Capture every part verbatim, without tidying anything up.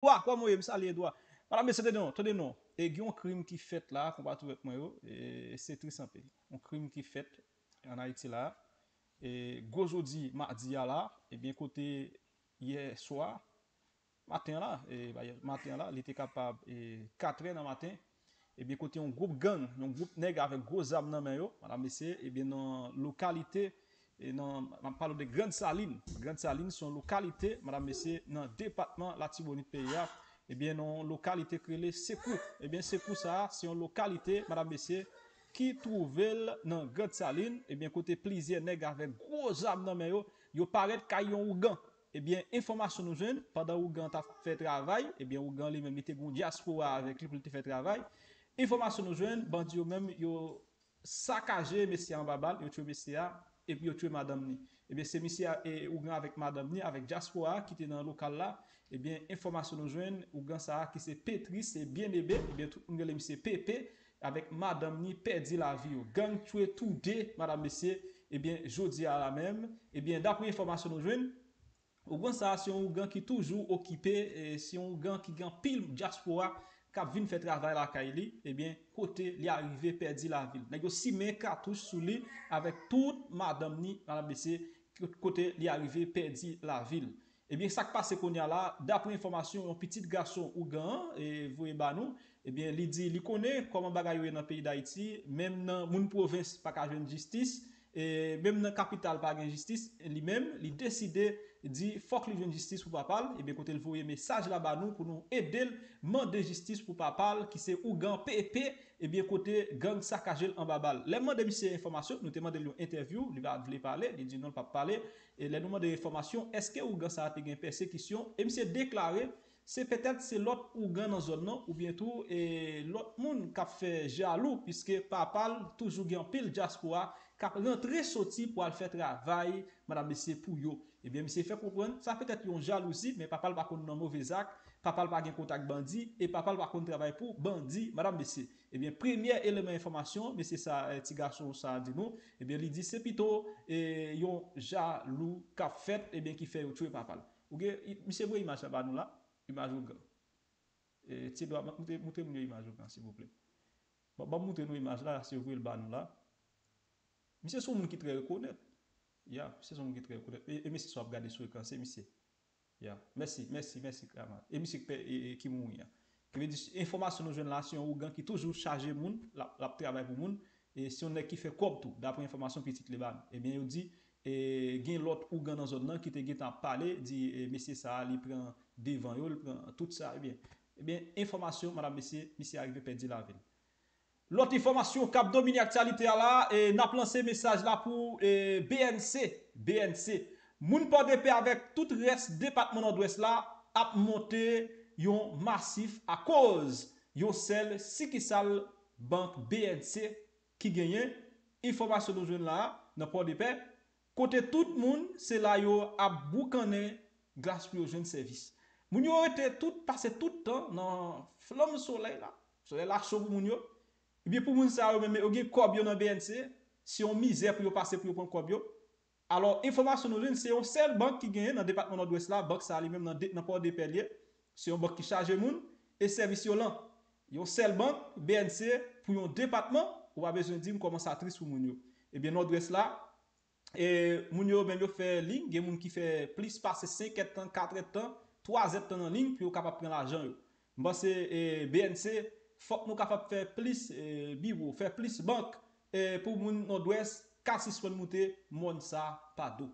Edwa, kòman w ye? M salye Edwa. Madanm, mesye, tande non, tande non. E gen yon krim ki fèt la, konpatriyòt mwen yo, e se tris anpil. Yon krim ki fèt ann Ayiti la. E gwo jodi madi a la, ebyen kote yè swa, maten an la, e, ba, yè maten an la, li te kapab, e, katrè nan maten, ebyen kote yon gwoup gang, yon gwoup nèg avèk gwo zam nan men yo, madanm, mesye, ebyen nan lokalite, e nan, m ap pale de Grand Saline. Grand Saline se yon lokalite, madanm, mesye, nan depatman Latibonit peyi a, ebyen nan yon lokalite ki rele Sekou. Ebyen Sekou sa a, se yon lokalite, madanm, mesye, ki twouve l nan Grand Saline, ebyen kote plizyè nèg avèk gwo zam nan men yo, yo parèt kay yon ougan. Ebyen, enfòmasyon nou jwenn, pandan ougan t ap fè travay, ebyen, ougan li menm, li te gen yon dyaspora avèk li pou li te fè travay. Enfòmasyon nou jwenn, bandi yo menm, yo sakaje mesye a anba bal, yo tchwe mesye a, epi yo tchwe madanm ni. Ebyen, se mesye a, e, ougan avèk madanm ni, avèk dyaspora a ki te nan lokal la. Ebyen, enfòmasyon nou jwenn, ougan sa a ki se Petri, se Byenebe, ebyen, tout moun rele misye Pepe, avèk madanm ni pèdi lavi yo. Gang tchwe tou de, madanm, mesye, ebyen, jodi a la menm, ebyen, daprè enfòmasyon nou jwenn, ougan sa a se yon ougan ki toujou okipe, e se yon ougan ki gen anpil dyaspora k ap vin fè travay lakay li, ebyen, kote li arive pèdi lavi l. Nèg yo simen katouch sou li avèk tout madanm ni, madanm, mesye, kote li arive pèdi lavi l. Ebyen, sa k pase kounye a la, daprè enfòmasyon yon pitit gason ougan an, e, voye ba nou, ebyen, li di li konnen kòman bagay yo ye nan peyi Dayiti, menm nan moun pwovens pa ka jwenn jistis, e, menm nan kapital pa gen jistis, li menm, li deside di fòk li jwenn jistis pou papa l, ebyen, kote l voye mesaj la ba nou pou nou ede l mande jistis pou papa l, ki se ougan Pepe, ebyen, kote gang sakaje l anba bal. Lè m mande misye enfòmasyon, nou te mande l yon entèvyou, li pa vle pale, li di non, l p ap pale. E lè nou mande enfòmasyon, èske ougan sa a te gen pèsekisyon? E misye deklare, se petèt se lòt ougan nan zòn nan, oubyen tou, e lòt moun k ap fè jalou, piske papa l toujou gen anpil dyaspora k ap rantre soti pou al fè travay, madanm, mesye, pou yo. Ebyen, misye fè konprann, sa petèt yon jalouzi, men papa l pa konn nan move zak, papa l pa gen kontak bandi, e papa l pa konn travay pou bandi, madanm, mesye. Ebyen, premyè eleman enfòmasyon, mesye sa, e, ti gason sa a di nou, ebyen, li di se pito, e, yon jalou k ap fèt, ebyen, ki fè yo tchwe papa l. Ou gen, i- misye voye imaj la ba nou la, imaj ougan. E, ti dwa, moute, moute moun yo imaj ougan, silvouplè. Ban, ban m moutre nou imaj la, si yo voye l ba nou la. Misye se yon moun ki trè rekonèt. Ya, misye se yon moun ki trè rekonèt. E, e mesye sa w ap gade sou ekran, se misye. Ya, mèsi, mèsi, mèsi, kamarad. E misye ki pè, e, e, ki mouri an. Ki vle di, enfòmasyon nou jwenn la, se yon ougan ki toujou chaje moun, l ap, l ap travay pou moun. E se yon nèg ki fè kòb tou, daprè enfòmasyon pitit li ba nou. Ebyen, yo di, e, gen lòt ougan nan zòn nan ki te gentan ap pale, di, e, mesye sa a, li pran devan yo, li pran tout sa, ebyen. Ebyen, enfòmasyon, madanm, mesye, misye arive pèdi lavi l. Lòt enfòmasyon k ap domine aktyalite a la, e, n ap lanse mesaj la pou, e, B N C. B N C. Moun Pòdepè avèk tout rès depatman Nòdwès la ap monte yon masif akoz yon sèl sikisal bank B N C ki genyen. Enfòmasyon nou jwenn la a, nan Pòdepè, kote tout moun, se la yo ap boukannen glas pou yo jwenn sèvis. Moun yo rete tout, pase tout tan nan flanm solèy la. Solèy la cho pou moun yo. Ebyen, pou moun sa yo menm, yo gen kòb yo nan B N C, se yon mizè pou yo pase pou yo pran kòb yo. Alò, enfòmasyon nou jwenn, se yon sèl bank ki genyen nan depatman Nòdwès la, bank sa a li menm nan de, nan Pòdepè l ye. Se yon bank ki chaje moun, e sèvis yo lan. Yon sèl bank, B N C, pou yon depatman, ou pa bezwen di m kòman sa tris pou moun yo. Ebyen, Nòdwès la, e moun yo menm yo fè liy, gen moun ki fè plis pase senk èdtan, kat èdtan, twa zèdtan nan liy pou yo kapab pran lajan yo. M panse, e, B N C, fòk nou kapab fè plis, e, biwo, fè plis bank, e, pou moun Nòdwès ka sispann moute mòn sa pa do.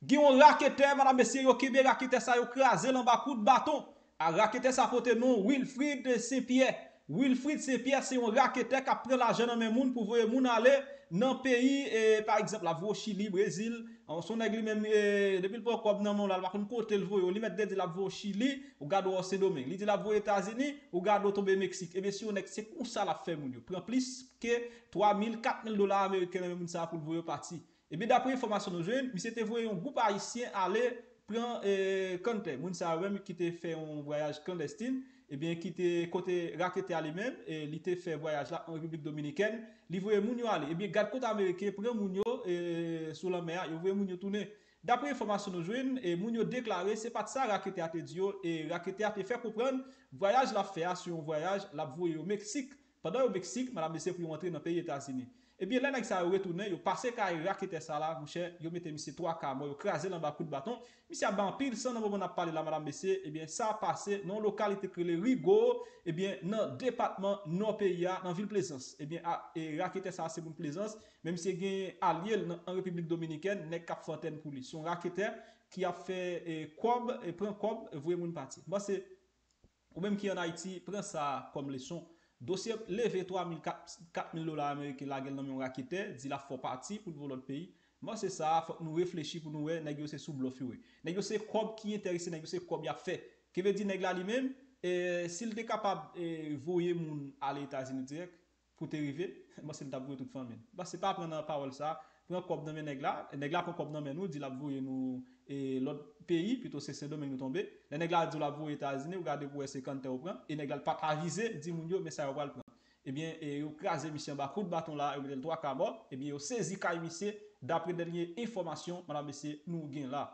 Gen yon raketè, madanm, mesye, yo kenbe raketè sa, yo kraze l anba kout baton. A, raketè sa pote non Wilfrid St Pierre. Wilfrid St Pierre se yon raketè k ap pran lajan nan men moun pou voye moun ale nan peyi, e, pa egzanp, l ap voye w Chili, Brezil. An, se yon nèg li menm, e, depi l pran kòb nan men w la, l pa konn kote l voye w. Li mèt te di l ap voye w Chili, ou gade w Sendomeng. Li di l ap voye Etazini, ou gade w tonbe Meksik. Ebyen, si yon nèg, se konsa l ap fè moun yo. Pran plis ke twa mil, kat mil dola ameriken nan men moun sa a pou l voye yo pati. Ebyen, daprè enfòmasyon nou jwenn, misye te voye yon gwoup ayisyen ale pran, e, kanntè. Moun sa yo menm ki te fè yon vwayaj klandestin, ebyen, ki te kote raketè a li menm, e, li te fè vwayaj la an Repiblik Dominikèn, li voye moun yo ale. Ebyen, gad kot ameriken pran moun yo, e, sou lanmè a, yo voye moun yo tounen. Dapre enfòmasyon nou jwenn, e moun yo deklare se pa t sa raketè a te di yo, e raketè a te fè konprann vwayaj l ap fè a se yon vwayaj l ap voye yo Meksik. Pandan yo Meksik, madanm mesye, pou yo antre nan peyi Etazini. Ebyen, lè nèg sa yo retounen, yo pase kay raketè sa la, monchè, yo mete misye twa ka mò, yo kraze l anba kout baton. Misye ap bay anpil san nan moman n ap pale la, madanm mesye. Ebyen, sa pase nan yon lokalite k rele Rigo, ebyen, nan depatman Nò peyi a, nan vil Plezans. Ebyen, a, e raketè sa a se moun Plezans, men misye gen alye l nan, an Repiblik Dominikèn, nèg k ap fè antèn pou li. Se yon raketè ki ap fè, e, kòb, e, pran kòb, e, voye moun pati. M panse, ou menm ki ann Ayiti, pran sa a kòm leson. Dosye leve twa mil, kat, kat mil dola ameriken, lage l nan men yon raketè, di l ap fè w pati pou l voye w lòt peyi. M panse sa a, fòk nou reflechi pou nou wè, nèg yo se sou blòf yo ye. Nèg yo se kòb ki enterese, nèg yo se kòb y ap fè. Ki vle di nèg la li menm, e, si l te kapab, e, voye moun ale Etazini dirèk, pou te rive, m panse l t ap voye tout fanmi l. M panse pa pran nan pawòl sa, pran kòb nan men nèg la, nèg la pran kòb nan men nou, di l ap voye nou, e, lòt peyi, pito se Sendomeng nou tonbe. Lè nèg la di w l ap voye Etazini, ou gade pou wè se kanntè ou pran, e nèg la l pa t avize, di moun yo, men sa yo pral pran. Ebyen, e, yo kraze misye anba kout baton la, yo mete l twa ka mò, ebyen, yo sezi kay misye, dapre dènye enfòmasyon, madanm mesye, nou gen la.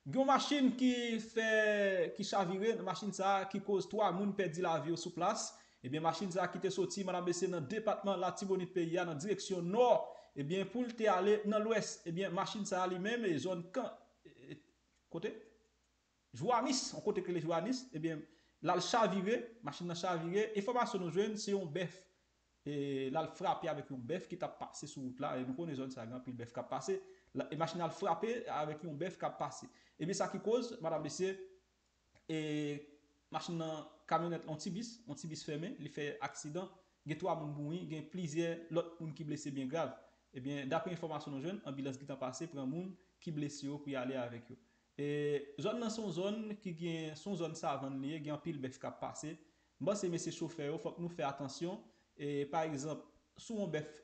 Gen yon machin ki fè, ki chavire, machin sa a ki koz twa moun pèdi lavi yo sou plas. Ebyen, machin sa a ki te soti, madanm mesye, nan depatman Latibonit peyi a, nan direksyon nò, ebyen, pou l te ale nan lwès. Ebyen, machin sa a li menm, e zòn Kan, e, e, kote? Joanis, yon kote k rele Joanis, ebyen, l al chavire, machin nan chavire. Enfòmasyon nou jwenn, se yon bèf, e, l al frape avèk yon bèf ki t ap pase sou wout la, e nou konnen zòn sa a gen anpil bèf k ap pase, la, e machin nan al frape avèk yon bèf k ap pase. Ebyen, sa ki koz, madanm mesye, e, machin nan, kamyonèt, yon ti bis, yon ti bis fèmen, li fè aksidan, gen twa moun mouri, gen plizyè lòt moun ki blese byen grav. Ebyen, dapre enfòmasyon nou jwenn, anbilans gentan pase, pran moun ki blese yo pou y ale avèk yo. E, zòn nan se yon zòn ki gen, se yon zòn savann li ye, gen anpil bèf k ap pase. M panse mesye chofè yo, fòk nou fè atansyon. E, pa egzanp, si w wè yon bèf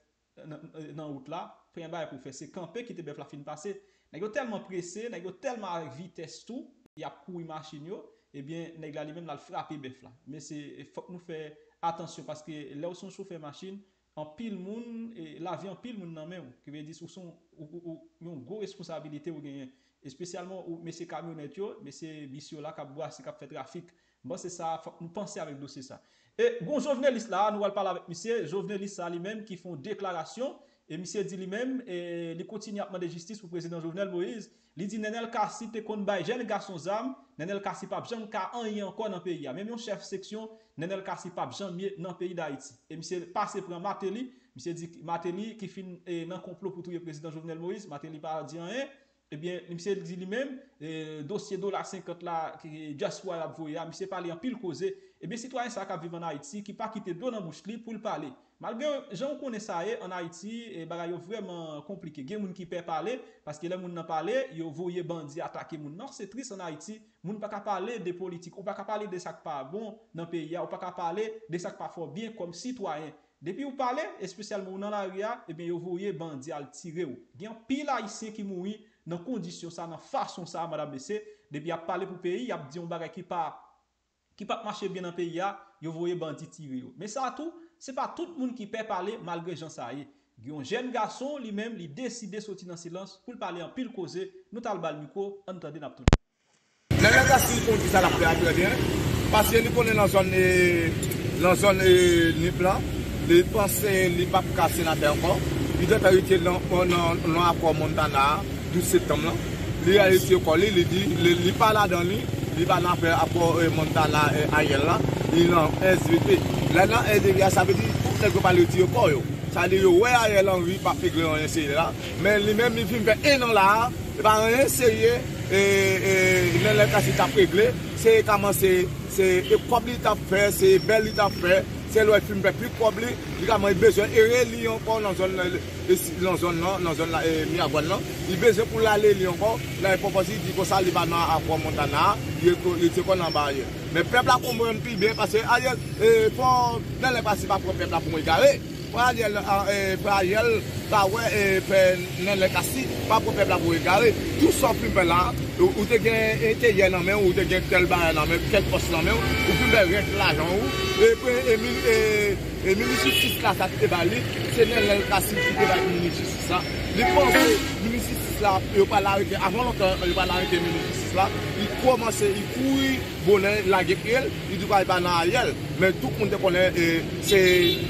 nan, nan wout la, premye bagay pou w fè, se kanpe, kite bèf la fin pase. Nèg yo tèlman prese, nèg yo tèlman avèk vitès tou, y ap kouri machin yo, ebyen, nèg la li menm l al frape bèf la. Men se, fòk nou fè atansyon, paske lè w se yon chofè machin, anpil moun, e, lavi anpil moun nan men w. Ki vle di, ou se yon, ou, ou, ou, yon gwo responsabilite ou genyen. Espesyalman ou, mesye kamyonèt yo, mesye bis yo la k ap bwase, k ap fè trafik. M panse sa, fòk nou panse avèk dosye sa. E gon Jovenelis la, nou pral pale avèk misye. Jovenelis sa li menm ki fè yon deklarasyon. E misye di li menm, e li kontinye ap mande jistis pou prezidan Jovenel Moïse. Li di Nenel Cassy te konn bay jèn gason zam, Nenel Cassy p ap janm ka anyen ankò nan peyi a. Menm yon chèf seksyon, Nenel Cassy p ap janm ye nan peyi Dayiti. E misye pase pran Martelly, misye di Martelly ki fin, e, nan konplo pou touye prezidan Jovenel Moïse, Martelly pa di anyen. Ebyen, misye di li menm, e, dosye dola senkant la, ke dyaspora ap voye a, misye pale anpil koze. Ebyen, sitwayen sa k ap viv ann Ayiti, ki pa kite dlo nan bouch li pou l pale. Malgre jan w konnen sa ye, ann Ayiti, e, bagay yo vrèman konplike. Gen moun ki pè pale, paske lè moun nan pale, yo voye bandi atake moun nan. Se tris ann Ayiti, moun pa ka pale de politik, ou pa ka pale de sa k pa bon nan peyi a, ou pa ka pale de sa k pa fè w byen kòm sitwayen. Depi w pale, espesyalman w nan lari a, ebyen, yo voye bandi al tire w. Gen anpil Ayisyen ki mouri nan kondisyon sa, nan fason sa, madanm mesye. Depi y ap pale pou peyi, y ap di yon bagay ki pa, ki p ap mache byen nan peyi a, yo voye bandi tire yo. Men sa tou, se pa tout moun ki pè pale, malgre jan sa ye. Gen yon jèn gason, li menm, li deside soti nan silans pou l pale anpil koze. Nou t al ba l mikwo, ann tande, n ap tounen. Nenel Cassy konn kisa l ap fè a trè byen, paske li konnen nan zòn, e, nan zòn, e, Nip lan, li panse li p ap ka senatè ankò. Li gentan retire nan, nan, nan akò Montana a, douz septanm lan. Li retire kò li, li di, li, li pa ladan li, li pa nan afè akò, e, Montana, e, Ariel la, li nan S V P. Lè nan S V P a, sa vle di tout nèg yo pral retire kò yo. Sa vle di yo wè Ariel Henry p ap regle anyen serye la, men li menm li fin fè en an la a, e pa anyen serye, e, e, Nenel Cassy t ap regle, se kòmanse, se, e kòb li t ap fè, se bèl li t ap fè, se lè l fin fè plis kòb li, li kòmanse bezwen e reli ankò nan zòn, e, nan zòn nan, nan zòn la, e, Miragwàn nan, li bezwen pou l al eli ankò, lè pwopòz li di konsa li pa nan akò Montana a, li, li te konn anba Ariel. Men pèp la konprann pi byen, paske Ariel, e, fò Nenel Cassy pa pran pèp la pou yon egare. Frè Ariel, a, e, frè Ariel pa wè, e, pè Nènèl Kasi pa pran pèp la pou egare. Tout sa w fin fè la, ou, ou te gen enteryè nan men w, ou te gen tèl bagay nan men w, kèk pòs nan men w, ou fin fè rès lajan w. E, e, e, minis jistis la, sa ki te ba li, se Nènèl Kasi ki te bay minis jistis la. Li panse minis jistis la, yo pral arete, avan lontan, yo pral arete minis jistis la. Li kòmanse, li kouri bonè, lage pye l, li di pral pa nan Ariel. Men tout moun te konnen, e, se,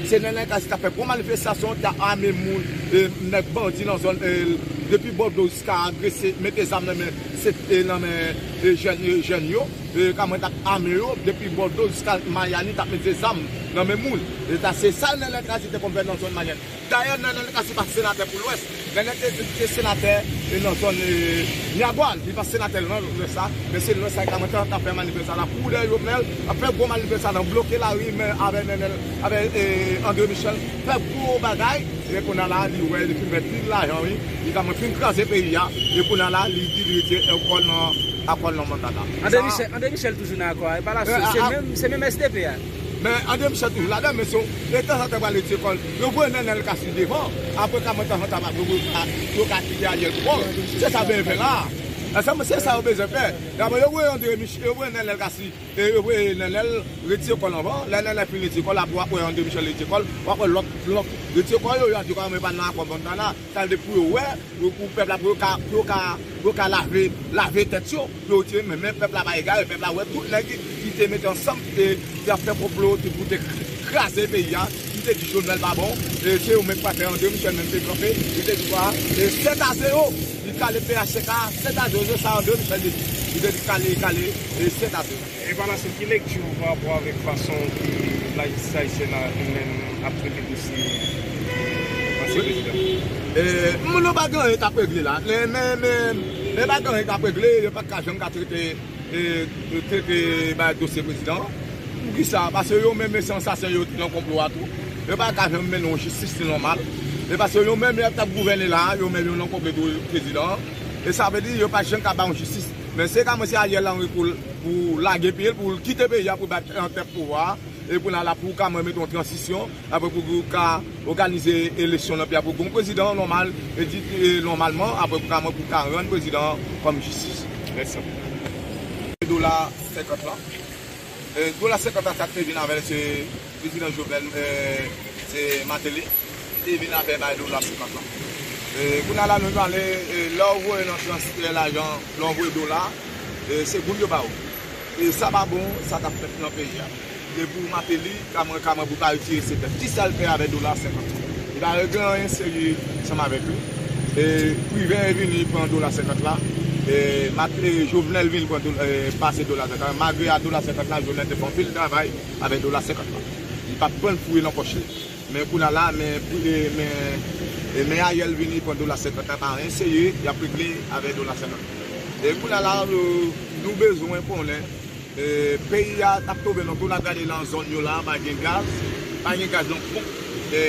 se Nènèl Kasi t ap fè gwo manifestasyon, t ap ame moun, e, nèg bandi nan zòn, e, depi Bòdlo jiska Grese, mete zam nan men, se, e, nan men, e, jèn, e, jèn yo. E, kanmenm t ap ame yo, depi Bòdlo jiska Mayani, t ap mete zam nan men moun. E sa, se sa Nènèl Kasi te konn fè nan zòn Mayani. Dayè, Nènèl Kasi pa senatè pou Lwès. Nènèl te, te senatè, e, nan zòn, e, Myagwa. Li pa senatè nan Lwès la, men se Lwès la ki ta mete an, ta fè manifestasyon la. Kouri dèyè Jovenel, ap fè gwo manifestasyon, bloke lari, men avè Nènèl, avè, e, André Michel, fè gwo bagay. E kounye a la, li wè, li fin fè pil lajan, wi. Li ta mete fin kraze peyi a. E kounye a la, li di li retire akò nan, akò nan manda la. André Michel, André Michel toujou nan akò a. E pa la, se, se menm, se menm S D P a. Men André Michel toujou ladan, men se, e tanzantan pral retire kò l. Yo voye Nènèl Kasi devan, apre kanmenm tanzantan yo, yo ka kite Ariel twò. Se sa yo bezwen fè la. Ansanm, se sa yo bezwen fè. Dabò, yo voye André Mich-, yo voye Nènèl Kasi, e yo voye Nènèl retire kò l anvan. Lè Nènèl fin retire kò l, apre w ap wè André Michel retire kò l, w ap wè lòt, lòt retire kò yo, yo ap di kòman yo pa nan akò Montana. Sa vle di pou yo wè, pou, pou pèp la, pou yo ka, pou yo ka, pou yo ka lave, lave tèt yo, pou yo retire, men, men pèp la pa egare, pèp la wè tout nèg ki, ki te mete ansanm, ki te, ki te ap fè konplo, ki pou te kraze peyi a, ki te di Jovenel pa bon, e se yo menm ki pa fè André Michel menm te kanpe, li te di kwa, e sèt a zewo, li kale P H T K, sèt a zewo, se sa André Michel te di, li te di kale, kale, e sèt a zewo. E pa la, se ki lekti ou pa rapò avèk fason ki lajistis ayisyèn la li menm ap trete dosye ansyen prezidan? E, moun yo pa gen anyen k ap regle la. Men, men, men, men pa gen anyen k ap regle, yo pa ka janm ka trete, e, trete bay dosye prezidan an. Poukisa? Paske yo menm se ansasen yo nan konplo a tou. Yo pa ka janm mennen yon jistis ki nòmal. E paske yo menm yo t ap gouvène la, yo menm yo nan konplo tou prezidan an. E sa vle di yo pa janm ka bay yon jistis. Men se ka mwen se Ariel Henry pou l pou lage pye l, pou l kite peyi a, pou l bay antèp pouvwa a. E pou l la, pou l ka mete yon tranzisyon, apre pou l ka òganize eleksyon nan peyi a, pou l gen yon prezidan nòmal, e di, e nòmalman, apre pou l ka, pou l ka rann prezidan an kòm jistis. Mèsi. Dola senkant lan. E, dola senkant lan, sa k te vin avè l, se prezidan Jovenel, e, se Martelly. Li te vin avè bay dola senkant lan. E, kounye a la, nou pale, e, lè w voye nan transfè lajan, lè w voye dola, e, se goud yo ba w. E sa pa bon, sa k ap fèt nan peyi a. E pou Martelly, ka mwen, ka mwen pou pa retire se tèt. Kisa l fè avè dola senkant lan? Li pa regle anyen serye ansanm avèk li. E, Privè vini pran dola senkant la. E, Mat-, e, Jovenel vin pran do-, e, pase dola senkant la. Malgre a dola senkant la, Jovenel te fè anpil travay avèk dola senkant la. Li pa t pran l foure nan pòch li. Men kounye a la, men, e, men, e, men Ariel vini pran dola senkant la, pa anyen serye y ap regle avèk dola senkant. E kounye a la, nou, nou bezwen konnen, e, peyi a t ap tonbe nan tou, n ap gade nan zòn yo la, pa gen gaz, pa gen gaz nan ponp, e,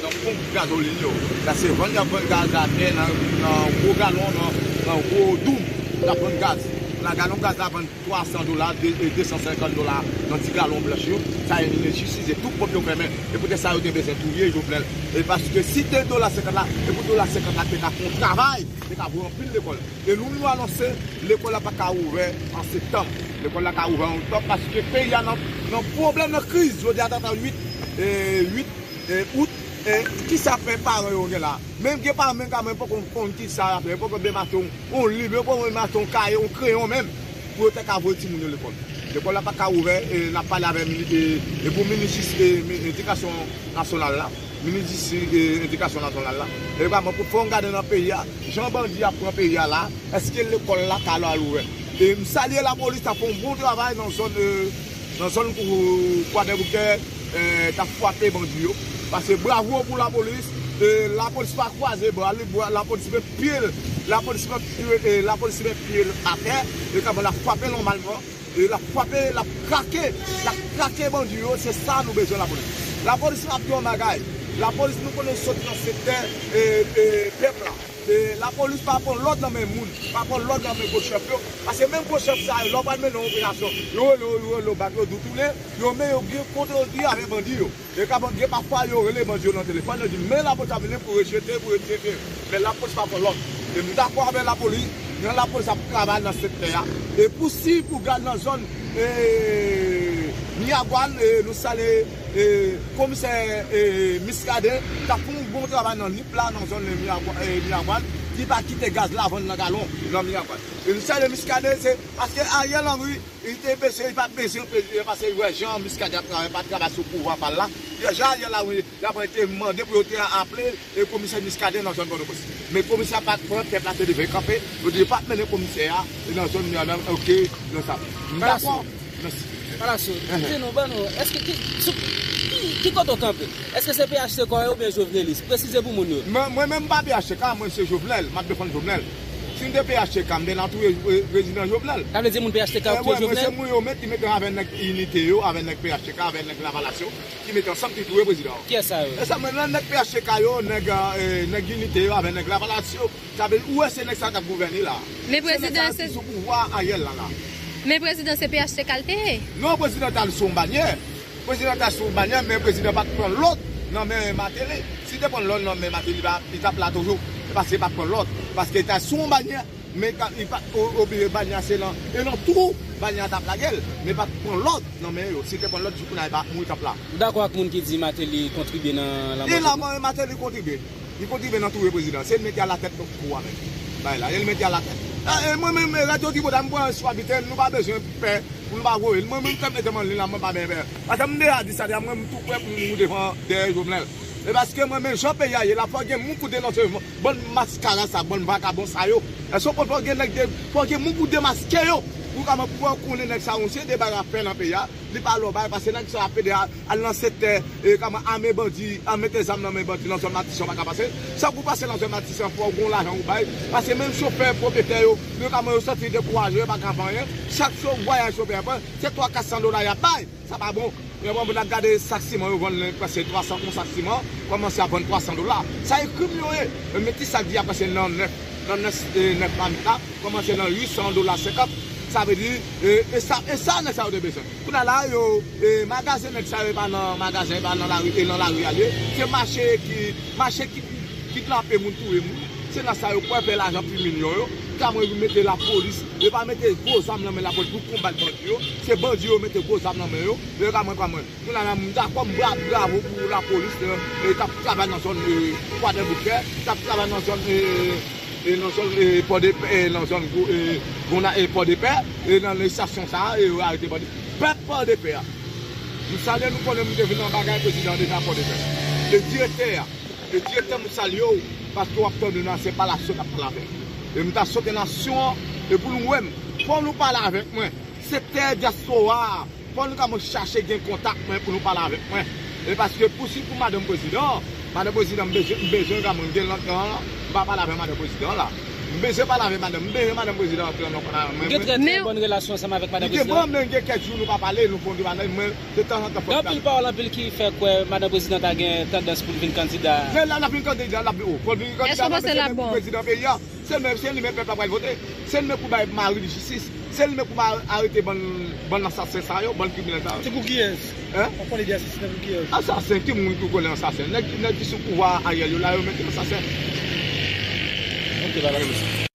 nan ponp gazolin yo. Sa se vann y ap vann gaz atè nan, nan gwo galon, nan, nan gwo doum, y ap vann gaz. Nan galon gaz la vann twa san dola, de, e, de san senkant dola nan ti galon blanch yo. Sa e enjistis, e tout pòt yo fèmen. E poutèt sa yo te bezwen touye Jovenel. E paske si te dola senkant la, e pou dola senkant la te ka fè yon travay, te ka voye anpil lekòl. E nou, nou anonse, lekòl la pa ka ouvè an septanm. Lekòl la ka ouvè an oktòb paske peyi a nan, nan pwoblèm, nan kriz. Jodi a, tata uit, e, uit, e, out, e, kisa fè paran yo gen la? Menm gen paran menm ka menm poko konn kisa y ap fè, yo poko menm achte yon, yon liv, yo poko menm achte yon kaye, yon kreyon menm, pou yo te ka voye timoun yo lekòl. Lekòl la pa ka ouvè, e n ap pale avè mini-, e, e pou minis jis-, e, mi-, edikasyon nasyonal la, minis jis-, e, edikasyon nasyonal la. E vrèman, pou fò n gade nan peyi a, jan bandi ap pran peyi a la, èske lekòl la ka al ouvè? E m salye lapolis, t ap fè yon bon travay nan zòn, e, nan zòn kou-, Kwadèboukè, e, t ap frape bandi yo. Pase bravo pou lapolis. E, lapolis pa kwaze bra li, bra, lapolis met pye l, lapolis met pye, e, lapolis met pye l atè. E kanmenm l ap frape nòmalman. E l ap frape, l ap krake, l ap krake bandi yo. Se sa nou bezwen lapolis. Lapolis pa ap di yon bagay. Lapolis nou konnen sot nan sektè, e, e, pèp la. E, lapolis pa pran lòd nan men moun, pa pran lòd nan men gwo chèf yo. Paske menm gwo chèf sa yo, lè w pral mennen yon operasyon, yo rele w, yo rele w bak, yo di w tounen, yo men yo gen kont yo di avèk bandi yo. E ka bandi, pafwa yo rele bandi yo nan telefòn, yo di, men lapolis ap vini pou rejete, pou rejete. Men lapolis pa pran lòd. E m dakò avèk lapolis, jan lapolis ap travay nan sektè a. E pou si pou gad nan zòn, e, Miragwàn, e, nou salye, e, komisè, e, Muscadin, k ap fè yon bon travay nan Nip la, nan zòn Miragwàn, e, Miragwàn, ki pa kite gaz la vann nan galon nan Miragwàn. E nou salye Muscadin, se paske Ariel Henry, li te bezwen, li pa t bezwen prezidan, paske li wè jan Muscadin ap travay, pa t travay sou pouvwa pa l la. Deja, Ariel Henry, li ap te mande pou yo te aple, e, komisè Muscadin nan zòn Pòtoprens. Men komisè a pa t pran, pèp la te leve kanpe, yo di yo p ap mennen komisè a, e, nan zòn Miragwàn, oke, nan sa. M dakò. Palaso, di nou, ban nou, èske ki, sou, ki, ki kote w kanpe? Èske se P H T K ou ye oubyen Jovenelis? Presize pou moun yo. Mwen, mwen menm m pa P H T K, mwen se Jovenel, m ap defann Jovenel. Si m te P H T K, m te nan touye, e, prezidan Jovenel. Sa vle di moun P H T K ap touye Jovenel? E, mwen se moun yo met, ki mete avèk nèg Inite yo, avèk nèg P H T K, avèk nèg Lavalas yo, ki mete ansanm, ki touye prezidan an. Kiyès sa yo? E sa, mwen, nan nèg P H T K yo, nèg, e, nèg Inite yo, avèk nèg Lavalas yo, sa vle di, ou wè se nèg sa k ap gouvène la. Men se nèg sa prezidan ki se sou pouvwa Ariel la, la. Men prezidan se P H T K l te ye. Non, prezidan t al sou yon banyè. Prezidan t al sou yon banyè, men prezidan pa t pran lòd nan men Martelly. Si te pran lòd nan men Martelly, li pa, li t ap la toujou. E paske li pa t pran lòd. Paske li t al sou yon banyè, men ka, li pa, o-, obliye banyè a se nan, e nan twou banyè a t ap lage l. Men pa t pran lòd nan men yo. Si te pran lòd, jou kounye a li pa mouri t ap la. Ou dakò ak moun ki di Martelly kontribye nan lanmò Jovenel? E la, Martelly kontribye. Li kontribye nan touye prezidan. Se li menm ki alatèt kou a menm. Bay la, e li menm ki alatèt. E, e, mwen menm, e, radyo Tripotay, m pran responsabilite m, nou pa bezwen pè pou nou pa voye l. Mwen menm, m fè mete m an liy la, mwen pa benyen pè. Paske m deja di sa, deja mwen, m tou prè pou m mouri devan, dèyè Jovenel. E paske mwen menm, jan peyi a ye la, fò gen moun pou denonse bann maskara sa, bann vakabon sa yo. Èske w konprann? Fò gen nèg de, fò gen moun pou demaske yo. Pou kòman pou wè konnen nèg sa yo, se de bagay ap fè nan peyi a. Li pa lòbay, paske nèg sa yo ap ede a, al nan sektè, e, kòman ame bandi, al mete zam nan men bandi nan zòn Matisan, pa ka pase. Sa pou pase nan zòn Matisan, fò w gen yon lajan ou bay. Paske menm chofè, pwopyetè yo, yo kòman yo santi dekouraje, yo pa ka fè anyen. Chak cho-, vwayaj chofè a pran, se twa, kat san dola y ap bay. Sa pa bon. Yo pran moun ap gade sak siman, yo vann li prèske twa san, yon sak siman, kòmanse ap vann twa san dola. Sa e krim yo ye. Men ki sa k di apre se nan nèf, nan nèf, e, nèf mamit la, kòmanse nan uit san dola senkant. Sa vle di, e, e sa, e sa nèg sa yo te bezwen. Kounye a la, yo, e, magazen nèg sa yo, e pa nan magazen, e pa nan lari, e nan lari a l ye. Se mache ki, mache ki, kidnape moun, touye moun. Se nan sa yo kwè fè lajan pi milyon yo. Ka mwen mete lapolis, yo pa mete gwo zam nan men lapolis pou konbat bandi yo. Se bandi yo mete gwo zam nan men yo. Yo ka mwen, ka mwen. Kounye a la, m dakò, m bra-, bravo pou lapolis, e, e, k ap travay nan zòn, e, Kwadèboukè, k ap travay nan zòn, e, e, nan zòn, e, Pòdepè, e, nan zòn gwo, e, Gona, e, Pòdepè, e, nan estasyon sa a, e, yo arete bandi. Pèp Pòdepè a. M salye nou konnen m te vin nan bagay prezidan deja Pòdepè. E direktè a, e direktè m salye w, paske w ap tande nan se pa la sot ap pale avè m. E m ta swete nasyon an, e pou nou wè m, fò nou pale avèk mwen. Sektè dyaspora a, fò nou ka mwen chache gen kontak mwen pou nou pale avèk mwen. E paske pou si pou madanm prezidan, madanm prezidan m bezwen, m bezwen ka mwen gen lontan m pa pale avèk madanm prezidan la. M bezwen pale avèk madanm, m bezwen madanm prezidan antre nan kontak mwen. Ou gen trè, trè bòn relasyon ansanm avèk madanm prezidan? Li gen bon, men gen kèk jou nou pa pale, nou fè yon ti bagay, mwen, de tanzantan fò m pale. Gen anpil pawòl anpil ki fè kwè madanm prezidan ta gen tandans pou l vin kandida. Men l ap vin kandida, l ap vin, o, fò l vin kandida, non, men se menm pou prezidan peyi a. Se li menm, se li menm pèp la pral vote. Se li menm pou bay mari li jistis. Se li menm pou ba-, arete bann, bann ansasen sa yo, bann kriminèl sa yo. Se pou kiyès? Hein? Ou konnen de asasen pou kiyès? Ansasen, ki moun ki konnen ansasen? Nèg, nèg ki sou pouvwa Ariel yo la, yo mete ansasen. Ok, baba.